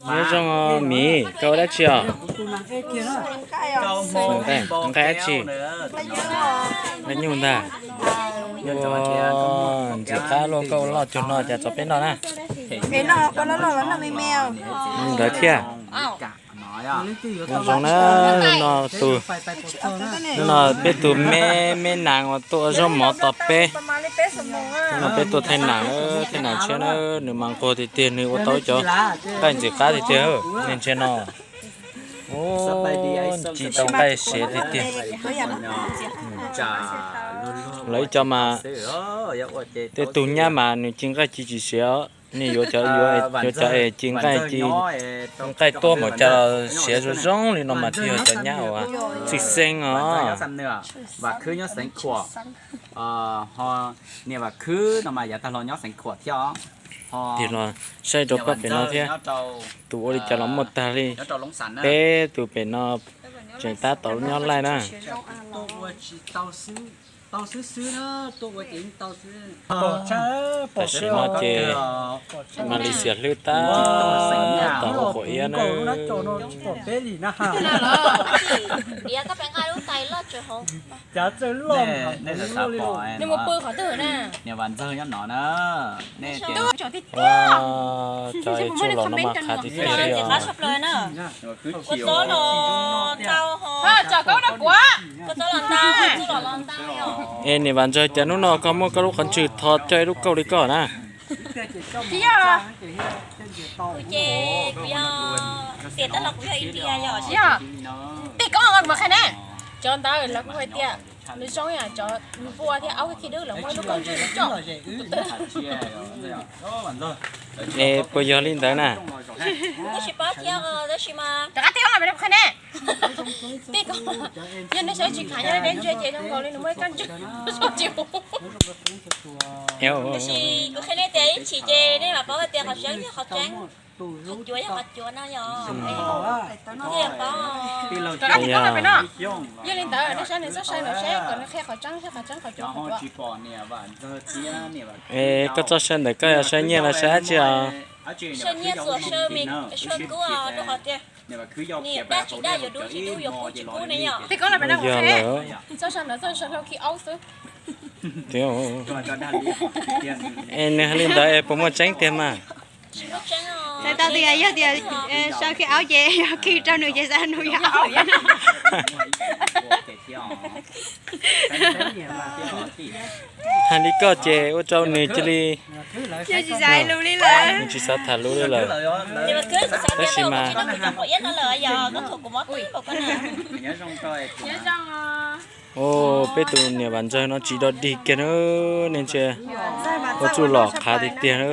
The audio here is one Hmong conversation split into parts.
Nyob zoo miv, koj ua dab tsi os? Nqaij dab tsi? Nqaij nyuj ntag. Ntxim qab luaj, koj ua loj cuag no cas tso peb noj na. Nkawd thiab. Nyob zoo na, hnub no tus, hnub no peb tus me me nas uas tuaj ua zaub mov tos peb. Hnub no peb tuaj thaij nas, thaij nas tshiab na, nws mas nquag tiag tiag, nws ua tau cov nqaij ntxim qab tiag tiag, nej ntsia no. Ci tau nqaij siav tiag tiag. Lawv ib co mas tej tug nyab mas nws ci nqaij ci tsis siav, nej yuav cov, yuav cov es ci nqaij, ci nqaij tuab npaum cas los siav zoo zoo li no mas thiaj yog cov nyab uas txwj xeeb os. Vam Khwb nyob Xeev Khuam, ho niam Vam Khwb no mas yav tag los nyob Xeev Khuam thiab os. Ho tiag los saib rau koj pem no thiab, tus ua li cas los muaj tag li. Peb tus pem no tseem tab tom nyob laij na. Tam sim no ces Malaysia hlwb tab tom ua quav iab na. Cov tsuj los no mas qhav tiag tiag li os. Es niam Vam Ntsawg, cas hnub no koj muab koj lub qhov ntswg tho coj ib lub kauj li koj na? Tsis yog. Kuv ces kuv yog, tiam tab no kuv yog India yog. Tsis yog. Tej koob los kuv qhia nej. Cov ntawd lawv kuj hais tias nws zoo yam cov npua thiab aub khi dub, lawv muab lub kauj ntswg coj. Es puas yog li ntawd na? Kuv tsis paub thiab, tab sis mas rov qab tej koob los kuv qhia nej. Tej koob, yog nej saib tsis kham, yog nej ntsia ces zoo nkaus li nws muaj ib kauj ntswg. Tab sis kuv qhia nej tias ib chim ces nej mam paub hais tias qhov tseeb yog qhov tseeb, qhov cuav yog qhov cuav no yog. Rov qab tej koob los pem no. Yog li ntawd nej saib nws txoj saw ntawm seb kom nws qhia qhov tseeb, qhia qhov tseeb qhov cuav qhov cuav. Es koj txoj saw ntawm koj yog saw nyiaj los saw dab tsi os? Saw nyiaj txuas saw me saw kub rau qhov tias niam dab tsis dab yuav dub tsis dub yuav kub tsis kub ne yom. Yog lawm. Txoj saw ntawd txoj saw hlau khi aub xwb. Es nws hais li ntawd es puas muaj tseeb tiag mas? Tsis muaj tseeb os. Txhais tau tias yog tias saw khi aub ces yog khi rau nws ces xav nws yog aub. Hais li koj ces ua rau nws cia li, nws tsis xav tham lus li lawm. Tab sis mas, o, peb tus niam Vam Ntsawg no tsis dog dig kiag na, nej ntsia, ua txuj lom qhav tiag tiag na.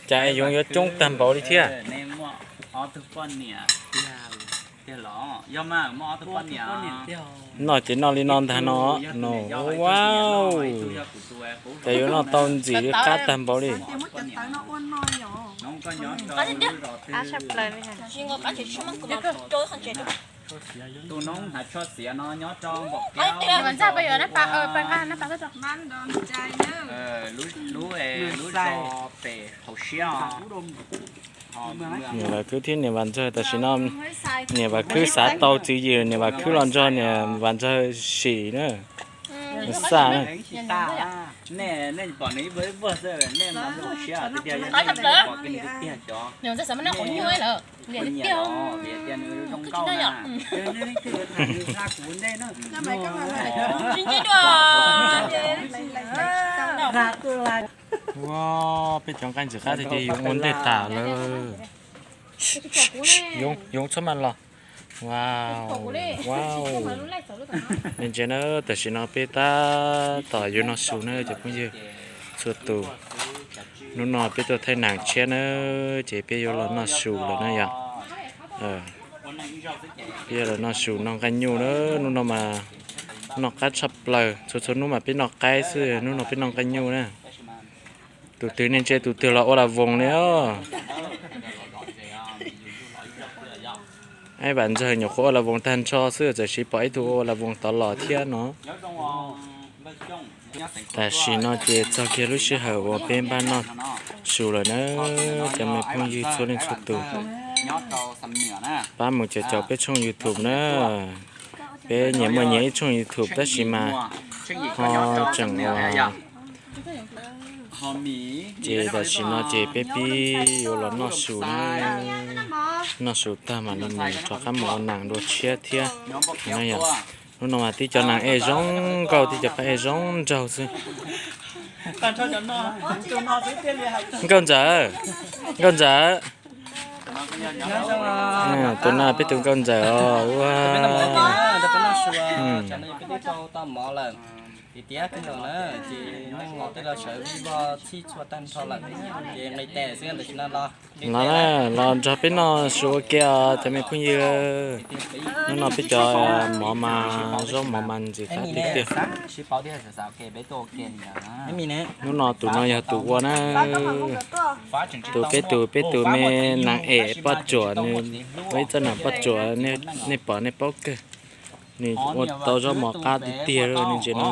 Cas yoov yuav coob tag npaum li thiab. Noj ces noj li no ntag no, no, wow, cas yuav noj tau ntxim li qab tag npaum li. Niam Vam Khwb thiab niam Vam Ntsawg tam sim no, niam Vam Khwb xav tau tswv yim, niam Vam Khwb los nrog niam Vam Ntsawg sim na. Nws xaj na. Ua, peb cov nqaij ntxim qab tiag tiag, yoov ua ntej tas lawm. Yoov txhob maj los. Wow, wow. Nej ntsia na, tam sim no peb tab tom yuav noj su na cov phooj ywg txhua tus. Hnub no peb tuaj thaij nam tshiab na, ces peb yuav los noj su lawm na yom. Peb yuav los noj su noj nqaij nyuj na, hnub no mas noj qab tshaj plaws, txhua txhua hnub mas peb noj qaib xwb, hnub no peb noj nqaij nyuj na. Tus twg nej ntsia tus twg los ua las voos li os. Aib Vam Ntxawg nyuam qhuav ua la voos tag nrho xwb txawm siv pom ib tug ua la voos tod los thiab no. Tam sim no ces txog kiag lub sij hawm uas peb npaj noj su lawm na, cov me phooj ywg txhua leej txhua tus. Pab mus caum caum peb tshooj YouTube na. Peb nyias muaj nyias ib tshooj YouTube tab sis mas ho tseem ua. Ces tam sim no ces peb pib yuav los noj su na. Noj su tag mam li mus rov qab mus ua nees dua tshiab thiab no yom. Hnub no mas tib cov nees ej zoo nkauj, tib cov pab ej zoo nraug xwb. Nkauj Ntxawm, Nkauj Ntxawm. Tus no peb tus Nkauj Ntxawm os. Ua, los na, los nrog peb noj su ua ke os cov me phooj ywg. Hnub no peb cov mov mas zaub mov mas ntxim qab tiag tiag. Hnub no tus no yog tus ua na. Tus peb tus, peb tus me nees ej Poj Tsuam, nws ua ib txoj nees Poj Tsuam, nej pom nej paub kawg. Nws ua tau zaub mov qab tiag tiag li ntses no.